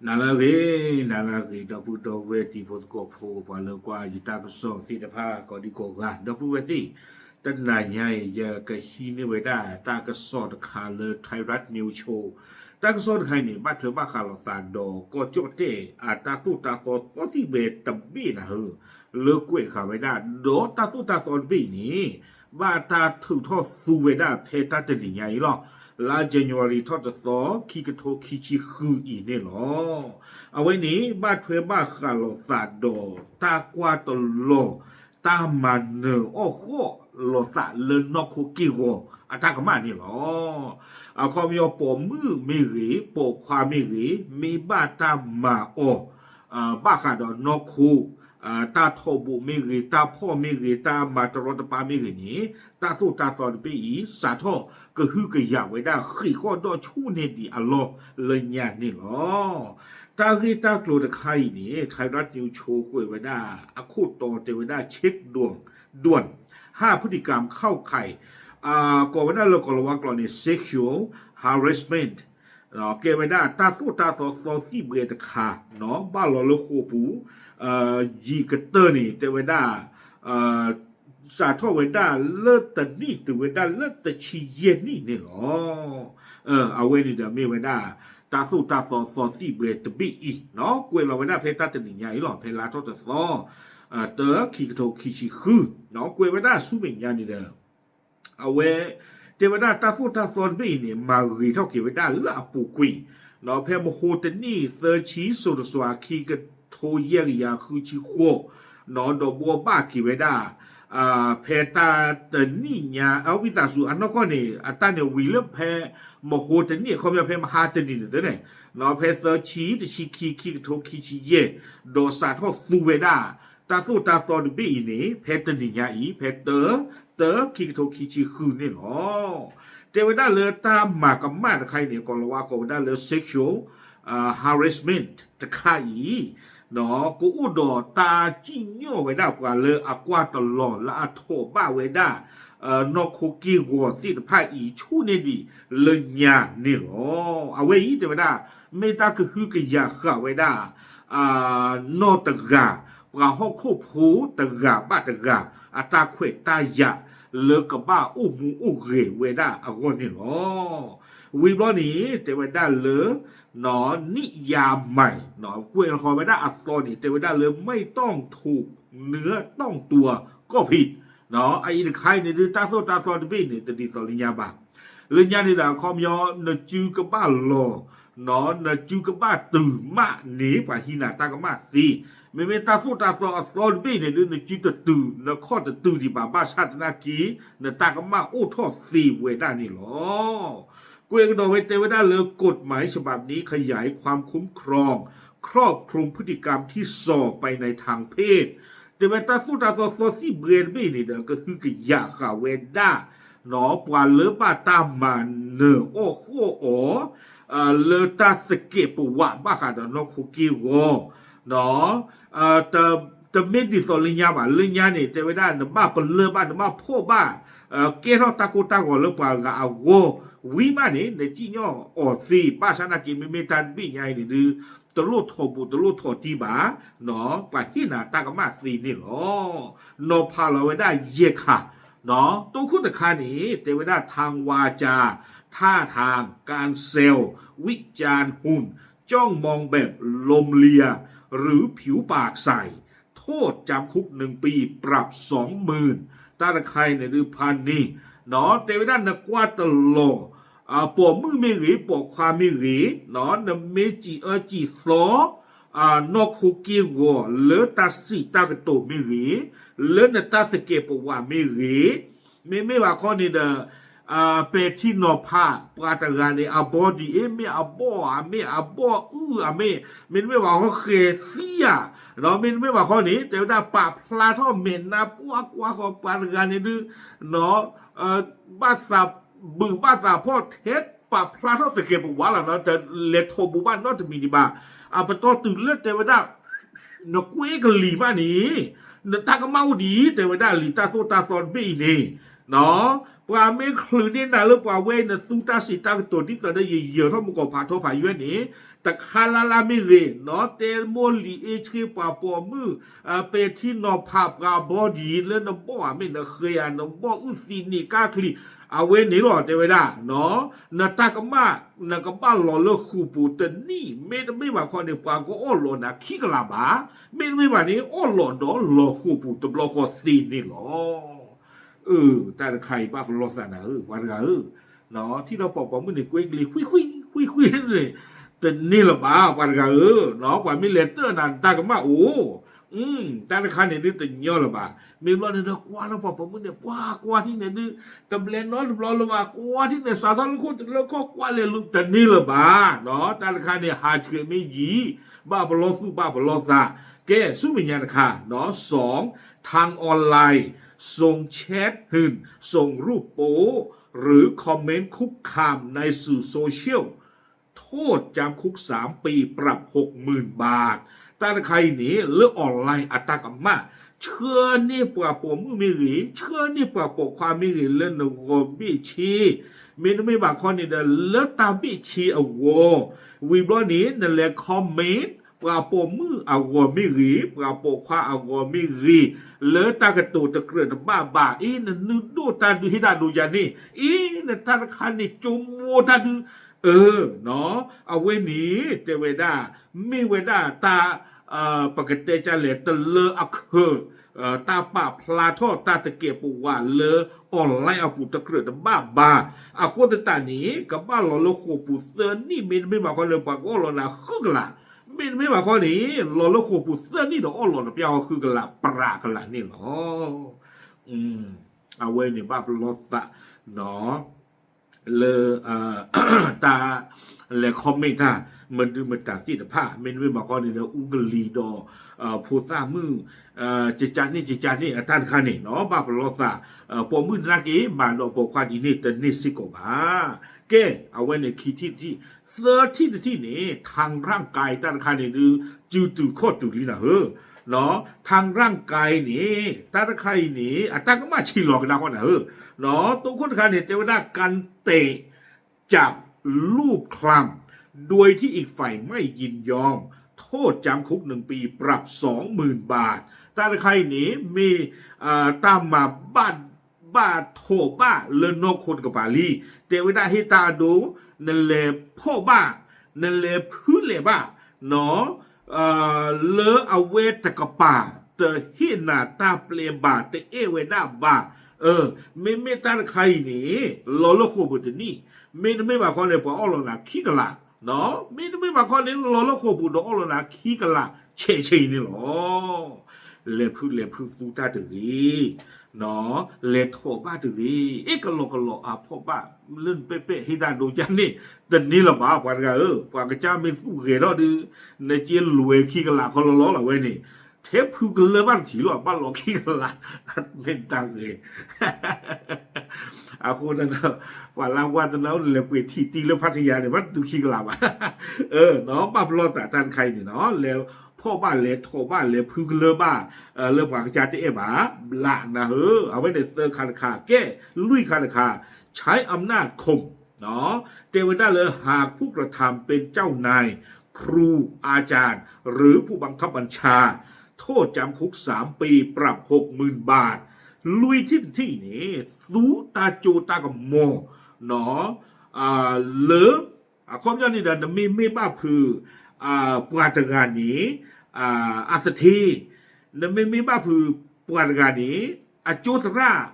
နၤလၢအဂ့ၤ, နၤလၢအဂ့ၤ ဒီပုၢ်ဒီဝဲၢ်တံၤဖိသကိးဖိ ပှၤလၢကွၢ်ယတၢ်ကစီၣ်သ့ၣ်တဖၣ် ကိးဒံကိးဂၤ ဒီပုၢ်ဝဲၢ်သ့ၣ်, တနၤညါအံၤ ယကဟံးန့ၢ်ဝဲဒၣ်တၢ်ကစီၣ်တခါလၢ Thai Rat News Show တၢ်ကစီၣ်တခါအံၤန့ၣ် ဘၣ်ထွဲဘၣ်ဃးလိာ်သးဒီး ကီၢ်ကၠီၣ်တဲၣ်အတၢ်သိၣ်တၢ်သီသီသံၣ်ဘှဲတဘ့ၣ်နၤဧၢ, လၢကွဲးဃာ်ဝဲဒၣ် ဒီးတၢ်သိၣ်တၢ်သီတဘ့ၣ်အံၤန့ၣ် ဘၣ်တၢ်ထုးထီၣ်သူဝဲဒၣ်ဖဲတၢ်တနံၤညါအံၤလီၤ. လါ January ထီၣ်တသီ ခံကထိခံဆံဃုအံၤန့ၣ်လီၤ. အဝဲန့ၣ် ဘၣ်ထွဲဘၣ်ဃးလိာ်သးဒီး တၢ်ကွၢ်တလီၤ တၢ်မၤနၢၤအီၣ်ဃီၣ်လိာ်သးလၢနီၢ်ခိက့ၢ်ဂီၤအတၢ်ကမၣ်န့ၣ်လီၤ. အခီပညီပိာ်မုၣ်မ့ၢ်ဂ့ၤ, ပိာ်ခွါမ့ၢ်ဂ့ၤ, မ့ၢ်ဘၣ်တၢ်မၤအီၤ ဘၣ်ဃးဒီးနီၢ်ခိ တၢ်ထီဘိမ့ၢ်ဂ့ၤ, တၢ်ဖီၣ်မ့ၢ်ဂ့ၤ, တၢ်မၤတရီတပါမ့ၢ်ဂ့ၤန့ၣ် တၢ်သိၣ်တၢ်သီတဘ့ၣ်အံၤ စးထီၣ်ကဟုကယာ်ဝဲဒၣ်ဃ့ၢ်ဃီၣ်ဒီးဆူၣ်န့ၢ်ဒံးအလီၢ်လၢညါန့ၣ်လီၤ. တၢ်ဂ့ၢ်တၢ်ကျိၤတခါအံၤန့ၣ် Thai Rat News Show ကွဲးဝဲဒၣ် အခိၣ်တီတဲဝဲဒၣ် เช็คด่วน ด่วน ห้าพฤติกรรมเข้าข่าย ကိးဝဲဒၣ်လၢကီၢ်လၤဝါကျိာ်န့ၣ် sexual harassment ကဲဝဲဒၣ်တၢ်သိၣ်တၢ်သီသီသံၣ်ဘှဲတခါ ဘၣ်လီၤလၢဃိာ်ပူၤ ယံာ်ကတၢၢ်န့ၣ် တဲဝဲဒၣ် စးထီၣ်ဝဲဒၣ်လၢတနံၣ်တုၤဝဲဒၣ်လၢတဆံယဲၢ်နံၣ်န့ၣ်လီၤ. အဝဲန့ၣ်ဒီးမ့ၢ်ဝဲဒၣ် တၢ်သိၣ်တၢ်သီသီသံၣ်ဘှဲတဘ့ၣ်အံၤ ကွဲးလီၤဝဲဒၣ်ဖဲတၢ်တနံၤညါအံၤလီၤ. ဖဲလါထီၣ်တသီ တၢ ခံကထိခံဆံဃု ကွဲးဝဲဒၣ်ဆူမဲာ်ညါန့ၣ်ဒီး အဝဲ တဲဝဲဒၣ်တၢ်သိၣ်တၢ်သီတဘ့ၣ်အံၤန့ၣ် မၤဂ့ၤထီၣ်က့ၤဝဲဒၣ်လၢအပူၤကွံာ် ဖဲမဟိတနံၣ်သၢဆံ စိၤတစွၤ ခံကထိယဲၢ်ကယၤဃုဆံဃိး ဒီးဘှီဘၣ်က့ၤဝဲဒၣ် ဖဲတၢ်တနံၣ်ညါ အဝံသးစူၤအနီၢ်ကီၢ်န့ၣ် အတၢ်န့ၣ်ဝံၤလၢဖဲမဟိတနံၣ် အခီပညီဖဲမဟါတနံၤန့ၣ်သ့န့ၣ် ဖဲသၢဆံ တဆံခံ ခံကထိခံဆံယဲၢ် ဒီးစးထီၣ်သူဝဲဒၣ် တၢ်သိၣ်တၢ်သီတဘ့ၣ်အံၤန့ၣ် ဖဲတနံၤညါအံၤ ဖဲတၢ တၢ ခံကထိခံဆံဃုန့ၣ်လီၤ. တဲဝဲဒၣ်လၢတၢ်မၤကမၣ်တခါအံၤန့ၣ် ကီၢ်လၤဝါကိးဝဲဒၣ်လၢ sexual harassment တခါအံၤ ကအိၣ်ဒီးတၢ်စံၣ်ညီၣ်ဝဲဒၣ်ပှၤလၢအကွၢ်တလီၤလၢအထိးဘၣ်ဝဲဒၣ် နီၢ်ခိက့ၢ်ဂီၤသ့ၣ်တဖၣ်အံၤ ဆူၣ်န့ၢ်ဒံးလၢညါန့ၣ်လီၤ. အဝဲအံၤတဲဝဲဒၣ် မ့ၢ်တၢ်ကဟုကယာ်ဃာ်ဝဲဒၣ် နီၢ်တဂၤ ပှၤဟီၣ်ခိၣ်ဖိတဂၤဘၣ်တဂၤ အတၢ်ခွဲးတၢ်ယာ် လၢကဘၣ်အိၣ်မူအိၣ်ဂဲၤဝဲဒၣ်အဂီၢ်န့ၣ်လီၤ. ဝံၤဘျီန့ၣ် တဲဝဲဒၣ်လၢ နံၣ်ယါမၢ် ကွဲးဃီၤဝဲဒၣ်အသီန့ၣ် တဲဝဲဒၣ်လၢ ไม่ต้องถูกเนื้อต้องตัวก็ผิด အအံၤတခါအံၤန့ၣ်ဒုး တၢ်သိၣ်တၢ်သီတဘ့ၣ်န့ၣ် တဒ်သိးလၢညါဘၣ်. လၢညါန့ၣ်ဒီးအခီပညီ နစုကဘၣ်လီၤ နစုကဘၣ်တုၤမးန့ၣ် ပှၤဟံးနၤတၢ်ကမၣ်သ့. မ့မ့ၢ်တၢ်သိၣ်တၢ်သီအသီတဘ့ၣ်န့ၣ်ဒုး နစုတတုၤ နခီၣ်တတုၤဒံးဘၣ် ဘၣ်ဆၣ်သနာ်က့ နတၢ်ကမၣ်အိၣ်ထီၣ်သ့ဝဲဒၣ်န့ၣ်လီၤ. ကွဲးကဒီးဝဲတဲဝဲဒၣ်လၢ กฎหมายฉบับนี้ขยายความคุ้มครอง ครอบคลุมพฤติกรรมที่ส่อไปในทางเพศ တဲဝဲတၢ်သိၣ်တၢ်သီသီသံၣ်ဘှဲတဘ့ၣ်န့ၣ်ဒီး ကဟုကယာ်ဃာ်ဝဲဒၣ် ပှၤလၢဘၣ်တၢ်မၤနၢၤအီၣ်ဃီၣ်အီၤ လၢတၢ်သကဲးပဝးဘၣ်ဃးဒီးနီၢ်ခိက့ၢ်ဂီၤ တမ့ၢ်ဒ်သိးလၢညါဘၣ်. လၢညါန့ၣ် တဲဝဲဒၣ် နဘၣ်ပလၢၢ်ဘၣ် နဘၣ်ဖှီၣ်ဘၣ် ကဲထီၣ်တၢ်ကိၢ်တၢ်ဂီၤလၢပှၤဂၤအဂီၢ် ဝံၤမးန့ၣ် နစံၣ်ညီၣ်အီၤသ့. ဘၣ်ဆၣ်သနာ်က့ မ့မ့ၢ်တၢ်တဘ့ၣ်ညါအံၤန့ၣ်ဒုး တလိၣ်ထိးဘူးတလိၣ်ထိးတံၢ်ဘၣ် ပှၤဟ့ၣ်နၤတၢ်ကမၣ်သ့န့ၣ်လီၤ. နီၤဖးလီၤဝဲဒၣ်ယဲၢ်ခါ တိခိၣ်တခါန့ၣ် တဲဝဲဒၣ် ทางวาจา ท่าทาง การแซว วิจารณ์หุ่น จ้องมองแบบลมเลีย หรือผิวปากใส่ โทษจำคุกหนึ่งปี ปรับสองหมื่น တၢ်တခါအံၤန့ၣ်ဒုးဖးန့ၣ် တဲဝဲဒၣ်နကွၢ်တလီၤ ပိာ်မုၣ်မ့ၢ်ဂ့ၤ ပိာ်ခွါမ့ၢ်ဂ့ၤ နမ့ၢ်စံၣ်အၢစံၣ်သီ နီၢ်ခိက့ၢ်ဂီၤလၢတၢ်စံးတၢ်ကတိၤမ့ၢ်ဂ့ၤ လၢနတၢ်သကဲးပဝးမ့ၢ်ဂ့ၤ မ့မ့ၢ်ဘၣ်ခီန့ၣ်ဒီး ပဲာ်ထံနီၤဖး ပှၤတဂၤန့ၣ် အဘီဒံးအ့ မ့ၢ်အဘီၣ်ဧါ မ့ၢ်အဘီၣ်အုၣ် အမ့ၢ် မ့တမ့ၢ်ဘၣ်ခီဃဲၤသံဧါ မ့တမ့ၢ်ဘၣ်ခီန့ၣ် တဲဝဲဒၣ်ပာ်ဖျါထီၣ်မဲာ်နါ ပှၤကွၢ်ဃီၤပှၤတဂၤန့ၣ်ဒုး ဘၣ်သးဘုးဘၣ်သးဖှီၣ်ထဲပာ်ဖျါထီၣ်သကဲးပဝးလီၤ တလဲၤထိးဘူးဘၣ်နီတမံၤဒံးဘၣ်. အပတီၢ်တုၤလၢတဲဝဲဒၣ် နကွဲကလံၤမးန့ၣ် နတၢ်ကမၣ်အိၣ်ဒံး တဲဝဲဒၣ်လံာ်တၢ်သိၣ်တၢ်သီတဘ့ၣ်အံၤန့ၣ် ပှၤမ့ၢ်ချုးန့ၢ်နၤလၢပှၤဝဲအံၤ နသူတၢ်စံးတၢ်ကတိၤဒ်သိးဒီး ယယၢၤထီၣ်မူကီၢ်ဖးထီဖးယွဲန့ၣ် တခါလၢ်လၢ်မ့ၢ်ဂ့ၤ, တဲမိၢ်လံၤအ့ဆှ့ပှၤပိာ်မုၣ်, ပဲာ်ထံနီၤဖးပှၤဘီဒံး လၢနဘီၣ်ဧါ မ့ၢ်နဃ့ဧါ နဘီၣ်အုၣ်သံးနံးကၢ်ချံး အဝဲန့ၣ်လီၤ တဲဝဲဒၣ်, နတၢ်ကမၣ် နကဘၣ်လီၤလၢဃိာ်ပူၤတနံၣ် မ့တမ့ၢ်ဘၣ်ခီန့ၣ် ပှၤကအီၣ်လီၤနၤခံကလးဘၣ်, မ့တမ့ၢ်ဘၣ်န့ၣ် အီၣ်လီၤဒီးလီၤဃိာ်ပူၤတဘျီဃီသ့န့ၣ်လီၤ. အၢ တၢ်တခါအံၤဘၣ်ပလီၢ်သးနၤဧၢ ပှၤတဂၤဧၢ, ထံၣ်ဒီးပိာ်ပိာ်မုၣ်န့ၣ် ကွဲကလံၤ ဃံဃံ ဃံဃံန့ၣ် တန့ၢ်လၢၤဘၣ် ပှၤတဂၤဧၢ, ပှၤမ့ၢ်လဲၤတၢၢ်နၤတၢ်ကမၣ်အိၣ်, တၢ်တခါန့ၣ်ဒုးတညီလၢၤဘၣ်, မ့ၢ်ဘျီန့ၣ်ဒီးကွၢ်လၢပိာ်ပိာ်မုၣ်န့ၣ် ပှၤကွၢ်ထံၣ်န့ၣ်ဒုး တဘျဲနီတဘျီလၢၤဘၣ်, ကွၢ်ထံၣ်န့ၣ် စးထီၣ်လၢခိၣ်တုၤလၢခီၣ်ကွၢ်လဲၤလူၤ တန့ၢ်လၢၤဘၣ်, တၢ်တခါန့ၣ် ဟးဆှဲးမ့ၢ်ယံာ် ဘၣ်ပလီၢ်သူၣ်ဘၣ်ပလီၢ်သး, ကဲ ဆူမဲာ်ညါတခါ, สอง ทางออนไลน์ ส่งแชทหื่น ส่งรูปโป๊ หรือคอมเมนต์คุกคามในสื่อโซเชียล โทษจำคุกสามปี ปรับหกหมื่นบาท တၢ်တခါအံၤန့ၣ် လၢ online အတၢ်ကမၣ် ဆှၢန့ၢ်ပှၤပိာ်မုၣ်မ့ၢ်ဂ့ၤ, ဆှၢန့ၢ်ပှၤပိာ်ခွါမ့ၢ်ဂ့ၤ လၢနဂီၤဘ့ၣ်ဆ့, မ့တမ့ၢ်ဘၣ်ခီန့ၣ်ဒီး လၢတၢ်ဘ့ၣ်ဆ့အဂီၢ်, ဝံၤဘျီန့ၣ် နလဲၤ comment ပှၤပိာ်မုၣ်အဂီၢ်မ့ၢ်ဂ့ၤ, ပှၤပိာ်ခွါအဂီၢ်မ့ၢ်ဂ့ၤ, လၢတၢ်ကတိၤတကြၢးတဘၣ်ဘၣ်, အ့ နနုာ်ဒိၣ်တၢ်ဒုးဟ့ၣ်တၢ်ဒိယၤန့ၣ်, အ့ နတၢ်တခါန့ၣ် ကၠိမိၢ်တၢ်ဒုး, အၢ အဝဲန့ၣ် တဲဝဲဒၣ် မ့ၢ်ဝဲဒၣ်တၢ် ပကတဲဒ်လဲၣ် တလၢအခၢး, တၢ်ပာ်ဖျါထီၣ်တၢ်သကဲးပဝးလၢ online အပူၤတကြၢးတဘၣ်ဘၣ်, အဃိသတးန့ၣ် ကဘၣ်လီၤလၢဃိာ်ပူၤသၢနံၣ် မ့တမ့ၢ်ဘၣ်ခီန့ၣ် ပှၤကအီၣ်လီၤနၤဃုကလး, မ့တမ့ၢ်ဘၣ်ခီန့ၣ် လီၤလၢဃိာ်ပူၤသၢနံၣ်ဒီးအီၣ်လီၤနပျၢ်ဃီဃုကလး ပြးကလးန့ၣ်လီၤ. အဝဲန့ၣ်ဘၣ်ပလီၢ်သး လၢ တၢ်လဲၤ comment တၢ် မဒုမတၤသ့ၣ်တဖၣ် မ့တမ့ၢ်ဘၣ်ခီန့ၣ်ဒီး အူကလံၤဒီး ဖိသၣ်မုၣ် ကကန့ၣ် ကကန့ၣ် အတၢ်တခါန့ၣ် ဘၣ်ပလီၢ်သး ပိာ်မုၣ်နာ်က့ မၤဒီးပိာ်ခွါဒ်န့ၣ် တန့ၢ်စ့ၢ်ကီးဘၣ်. ကဲ အဝဲန့ၣ်ခံထံၣ်တထံၣ်, သၢထံၣ်တထံၣ်န့ၣ် ทางร่างกาย တၢ်တခါန့ၣ်ဒုး စုတူာ်ခီၣ်တူာ်လံနၤဧၢ ทางร่างกายန့ၣ် တၢ်တခါအံၤန့ၣ် အတၢ်ကမၣ်ဆံးလီၤကဒါဃီနၤဧၢ, တိခိၣ်တခါန့ၣ် တဲဝဲဒၣ် การเตะ จับ ลูบคลำ โดยที่อีกฝ่ายไม่ยินยอม โทษจำคุกหนึ่งปี ปรับ สองหมื่นบาท တၢ်တခါအံၤန့ၣ် မ့ၢ် တၢ်မၤဘၣ် ဘၣ်ထိးဘၣ်လၢနီၢ်ခိတကပၤလံ, တဲဝဲဒၣ်ဟ့ၣ်တၢ်အဒိ နလဲၤဖီၣ်ဘၣ်, နလဲၤဖုလဲၤဘၣ် လၢအဝဲတကပၤ တဟ့ၣ်နၤတၢ်ပျဲဘၣ် တအဲၣ်ဝဲဒၣ်ဘၣ်, မ့မ့ၢ်တၢ်တခါအံၤန့ၣ် လီၤလၢဃိာ်ပူၤတနံၣ်, မ့တမ့ၢ်ဘၣ်ခီန့ၣ် ပှၤအီၣ်လီၤနၤခံကလး, မ့တမ့ၢ်ဘၣ်ခီန့ၣ် လီၤလၢဃိာ်ပူၤဒီးအီၣ်လီၤနၤခံကလး ဆဲးဆဲးအံၤန့ၣ်လီၤ. လဲၤဖုလဲၤဖုသူတၢ်တဂ့ၤ, လဲၤထိးဘၣ်တဂ့ၤ, အ့ၣ်ကလီကလီအါဖီၣ်ဘၣ်, လၢနပဲာ်ပဲာ်ဟ့ၣ်တၢ်ဒိယၤန့ၣ် တန့ၢ်လၢၤဘၣ် ပှၤတဂၤဧၢ, ပှၤကစၢ်မ့ၢ်သူၣ်ဂဲၤထီၣ်ဒုး နက့လွဲၤခံကလးခီလီၤလီၤလီၤဝဲန့ၣ်, ထဲဖုကလၢဘၣ်တထံၣ်လီၤ ဘၣ်လီၤခံကလး, မ့ၢ်တၢ်ဂ့ၤ အဃိ ပှၤလၢဝါသနာအိၣ်န့ၣ် လဲၤပှ့ၤထံၣ်တံၢ်လၢဖါတယါန့ၣ် ဘၣ်တူၢ်ခံကလးဘၣ်, ဘၣ်ပလီၢ်သးတၢ်တခါအံၤန့ၣ်နီၤ, လဲၤဖီၣ်ဘၣ်လဲၤထိးဘၣ်လဲၤဖုကလၢဘၣ်, လၢပှၤကစၢ်တအဲၣ်ဘၣ်, ဘျးနၤဧၢ, အဝဲန့ၣ်သၢခါတခါ, ကဲ လွံၢ်ခါတခါ, ใช้อำนาจข่ม တဲဝဲဒၣ်လၢ หากผู้กระทำเป็นเจ้านาย ครู อาจารย์ หรือผู้บังคับบัญชา โทษจำคุกสามปี ปรับหกหมื่นบาท လွံၢ်ထံၣ်တထံၣ်န့ၣ် သူတၢ်စိတၢ်ကမီၤ လၢ အခီပညီန့ၣ်ဒီး နမ့မ့ၢ်ဘၣ်ဖုး ပှၤတဂၤန့ၣ် အသထ့, နမ့မ့ၢ်ဘၣ်ဖုးပှၤတဂၤန့ၣ် အကၠိသရၣ်,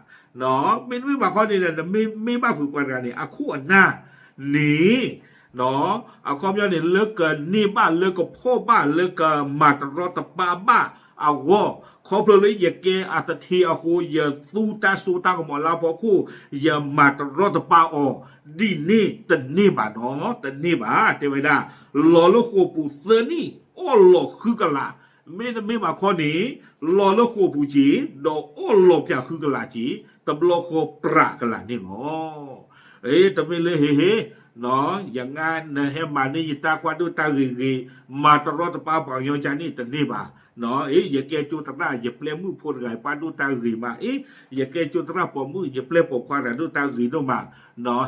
မ့တမ့ၢ်ဘၣ်ခီန့ၣ်ဒီး နမ့မ့ၢ်ဘၣ်ဖုးပှၤတဂၤန့ၣ် အခိၣ်အနၢ်န့ၣ် အခီပညီန့ၣ် လၢကန့ၢ်ဘၣ် လၢကဖီၣ်ဘၣ် လၢကမၤတရီတပါဘၣ်အဂီၢ်, ခီဖျိလၢယကဲအသထ့အဃိ ယသူတၢ်စိတၢ်ကမီၤလၢအဖီခိၣ် ယမၤတရီတပါအီၤ, ဒ်န့ၣ်တန့ၢ်ဘၣ်နီၤ, တန့ၢ်ဘၣ်, တဲဝဲဒၣ် လီၤလၢဃိာ်ပူၤသၢနံၣ် အီၣ်လီၤဃုကလး မ့တမ့ၢ်ဘၣ်ခီန့ၣ် လီၤလၢဃိာ်ပူၤက့ၤ ဒီးအီၣ်လီၤပၠးဃုကလးက့ၤ တဘျီဃီပြးကလးန့ၣ်လီၤ. အ့ တမ့ၢ်လၢဟ့ဟ့ ယငါနဟဲမၤန့ၢ်ယတၢ်ကွၢ်ဒိၣ်တၢ်ဂ့ၤဂ့ၤ မၤတရီတပါပှၤကညီကန့ၣ်တန့ၢ်ဘၣ်. အ့ ယကဲကၠိသရၣ် ယပျဲမုၣ်ဖိတဂၤ ပှၢ်ဒိၣ်တၢ်ဂ့ၤမး အ့ ယကဲကၠိသရၣ်ပိာ်မုၣ် ယပျဲပိာ်ခွါတဂၤဒိၣ်တၢ်ဂ့ၤဒိၣ်မး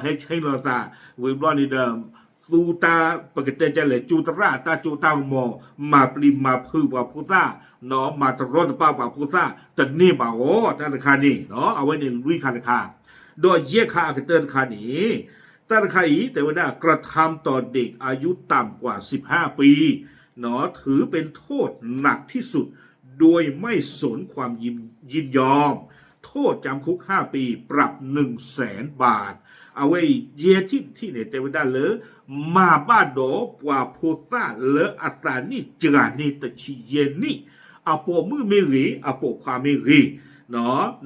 ဟဲဆဲးလီၤသး ဝံၤဘျီန့ၣ်ဒီး သူတၢ် ပကတဲကလဲၣ် ကၠိသရၣ်တၢ်စိတၢ်ကမီၤ မၤပျံၤမၤဖုးပှၤဖိသၣ် မၤတရီတပါပှၤဖိသၣ် တန့ၢ်ဘၣ်အီၤ တၢ်တခါန့ၣ် အဝဲန့ၣ်လွံၢ်ခါတခါ ဒီးယဲၢ်ခါအကတၢၢ်တခါန့ၣ် တၢ်တခါအံၤ တဲဝဲဒၣ် กระทำต่อเด็กอายุต่ำกว่าสิบห้าปี ถือเป็นโทษหนักที่สุด โดยไม่สนความยินยอม โทษจำคุกห้าปี ปรับหนึ่งแสนบาท အဝဲအံၤ ယဲၢ်ထံၣ်တထံၣ်န့ၣ် တဲဝဲဒၣ်လၢ မၤဘၣ်ဒီးပှၤဖိသၣ်လၢအသးနံၣ်စှၤန့ၢ်တဆံယဲၢ်နံၣ် အပိာ်မုၣ်မ့ၢ်ဂ့ၤ အပိာ်ခွါမ့ၢ်ဂ့ၤ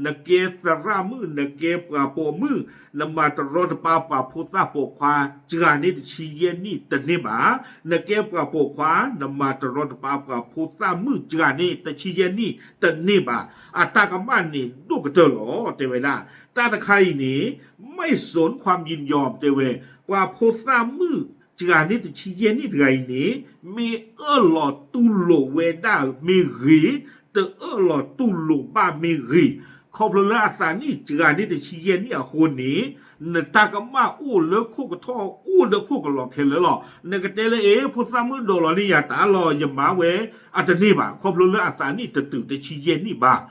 နကဲသရၣ်မုၣ် နကဲပှၤပိာ်မုၣ် နမၤတရီတပါပှၤဖိသၣ်ပိာ်ခွါစှၤန့ၢ်တဆံယဲၢ်နံၣ်တန့ၢ်ဘၣ်. နကဲပှၤပိာ်ခွါ နမၤတရီတပါပှၤဖိသၣ်မုၣ်စှၤန့ၢ်တဆံယဲၢ်နံၣ်တန့ၢ်ဘၣ်. အတၢ်ကမၣ်န့ၣ်ဒိၣ်ကတၢၢ်လီၤ တဲဝဲဒၣ်. တၢ်တခါအံၤန့ၣ် ไม่สนความยินยอม တဲဝဲ ပှၤဖိသၣ်မုၣ်စှၤန့ၢ်တဆံယဲၢ်နံၣ်တဂၤအံၤန့ၣ် မ့ၢ်အၢၣ်လီၤတူၢ်လိာ်ဝဲဒၣ်မ့ၢ်ဂ့ၤ တအၢၣ်လီၤတူၢ်လိာ်ဘၣ်မ့ၢ်ဂ့ၤ ခီဖျိလၢအသးနံၣ်စှၤန့ၢ်တဆံယဲၢ်နံၣ်အဃိန့ၣ် နတၢ်ကမၣ်အိၣ်လၢခိၣ်ကထီၣ် အိၣ်လၢခိၣ်ကလီၤခဲလၢာ်လီၤ. နကတဲလၢ အ့ ဖိသၣ်မုၣ်ဒိးလီၤန့ၢ်ယၤတၢ်လီၤ ယမၤဝဲ အတန့ၢ်ဘၣ်. ခီဖျိလၢအသးနံၣ်တတုၤတဆံယဲၢ်နံၣ်ဘၣ်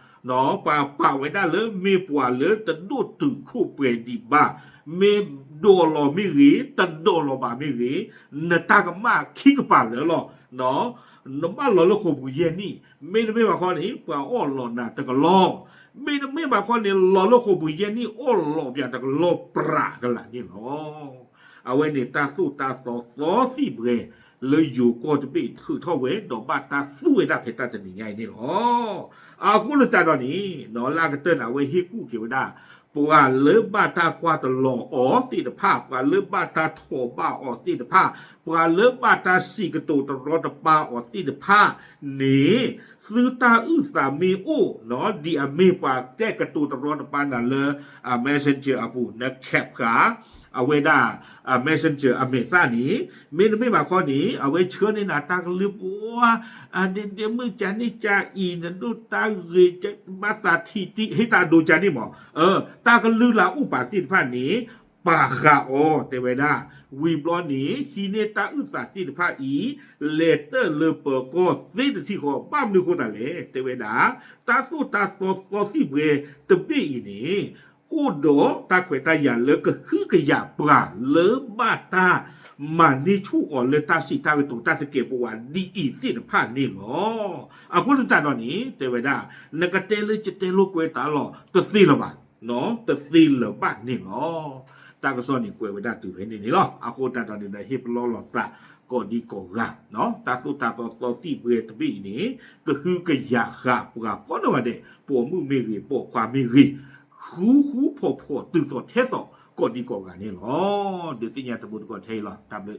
ပှၤပာ်ဝဲဒၣ်လၢမ့ၢ်ပှၤလၢတဒိၣ်တုာ်ခိၣ်ပှဲၤဒံးဘၣ်, မ့ၢ်ဒိးလီၤမ့ၢ်ဂ့ၤ, တဒိးလီၤဘၣ်မ့ၢ်ဂ့ၤ, နတၢ်ကမၣ်ခံကပၤလၢာ်လီၤ. နဘၣ်လီၤလၢဃိာ်ပူၤယဲၢ်နံၣ်, မ့တမ့ၢ်ဘၣ်ခီန့ၣ် ပှၤအီၣ်လီၤနၤတကလီၢ်, မ့တမ့ၢ်ဘၣ်ခီန့ၣ် လီၤလၢဃိာ်ပူၤယဲၢ်နံၣ် အီၣ်လီၤပၠးတကလီၢ်ပြးကလးန့ၣ်လီၤ. အဝဲန့ၣ်တၢ်သိၣ်တၢ်သီသီသံၣ်ပှဲၤ လၢယိၤကီၢ်တဘ့ၣ်ထုးထီၣ်ဝဲ ဒီးဘၣ်တၢ်သူဝဲဒၣ်ဖဲတၢ်တနံၤညါအံၤန့ၣ်လီၤ. အဃိလၢတၢ်ဒီးန့ၣ် လၢအကတၢၢ်န့ၣ် အဝဲဟ့ၣ်ကူၣ်က့ၤဝဲဒၣ် ပှၤလၢဘၣ်တၢ်ကွၢ်တလီၤအီၤသ့ၣ်တဖၣ်, ပှၤလၢဘၣ်တၢ်ထိးဘၣ်အီၤသ့ၣ်တဖၣ်, ပှၤလၢဘၣ်တၢ်စံးကတိၤတရီတပါအီၤသ့ၣ်တဖၣ်န့ၣ် သုတၢ်အုၣ်သးမ့ၢ်အိၣ် ဒ်အမ့ၢ်ပှၤတဲကတိၤတရီတပါနၤလၢ messenger အပူၤ န cap ဃာ် အဝဲဒၣ် messenger အမဲာ်သၣ်န့ၣ်, မ့တမ့ၢ်ဘၣ်ခီန့ၣ် အဝဲဆှၢန့ၢ်နၤတၢ်ကလုၢ်ပှၤ ဒ့ဒ့မုၣ်ကန့ၣ်ကအံၤ နဒိၣ်တၢ်ဂ့ၤ ဘၣ်သးထံၣ်တံၢ် ဟ့ၣ်တၢ်ဒိကန့ၣ်မး, တၢ်ကလုၢ်လၢအအိၣ်ပာ်သ့ၣ်တဖၣ်န့ၣ် ပာ်ဃာ်အီၤ တဲဝဲဒၣ်. ဝံၤဘျီန့ၣ် ဟံးန့ၢ်တၢ်အုၣ်သးသ့ၣ်တဖၣ်အံၤ လဲၤတၢၢ်လၢပၢၤကီၢ်သ့တထံၣ်ဃီ ဘၣ်မနုၤအဃိသတးလဲၣ် တဲဝဲဒၣ်. တၢ်သိၣ်တၢ်သီသီသံၣ်ပှဲၤတဘ့ၣ်အံၤန့ၣ် အိၣ်ဒီးတၢ်ခွဲးတၢ်ယာ်လၢကဟုကယာ်ပှၤလၢဘၣ်တၢ်မၤန့ၢ်ဆူၣ်အီၤလၢတၢ်စံးတၢ်ကတိၤတၢ်သကဲးပဝးဒ်အံၤသ့ၣ်တဖၣ်န့ၣ်လီၤ. အဃိသတးဒီးန့ၣ် တဲဝဲဒၣ် နကတဲလၢယတဲလိာ်ကွဲတၢ်လီၤ တသ့လၢၤဘၣ်န့ၣ်လီၤ. တၢ်ကစီၣ်န့ၣ်ကွဲးဝဲဒၣ်တုၤဖဲန့ၣ်န့ၣ်လီၤ. အဃိသတးဒီးန့ၣ်ဒီး ဟ့ၣ်ပလီၢ်လိာ်သး ကိးဒံကိးဂၤ, တၢ်သိၣ်တၢ်သီသီသံၣ်ပှဲၤတဘ့ၣ်အံၤန့ၣ် ကဟုကယာ်ဃာ်ပှၤကိးနီၢ်ဂၤဒဲး, ပိာ်မုၣ်မ့ၢ်ဂ့ၤ, ပိာ်ခွါမ့ၢ်ဂ့ၤ, ဃူဃူဖိးဖိးတုၤသိးထဲသိး ကိးဒံကိးဂၤန့ၣ်လီၤ. ဒုးသ့ၣ်ညါတဘိတကီၢ်ထဲအံၤလီၤ. တၢ်ဘျုး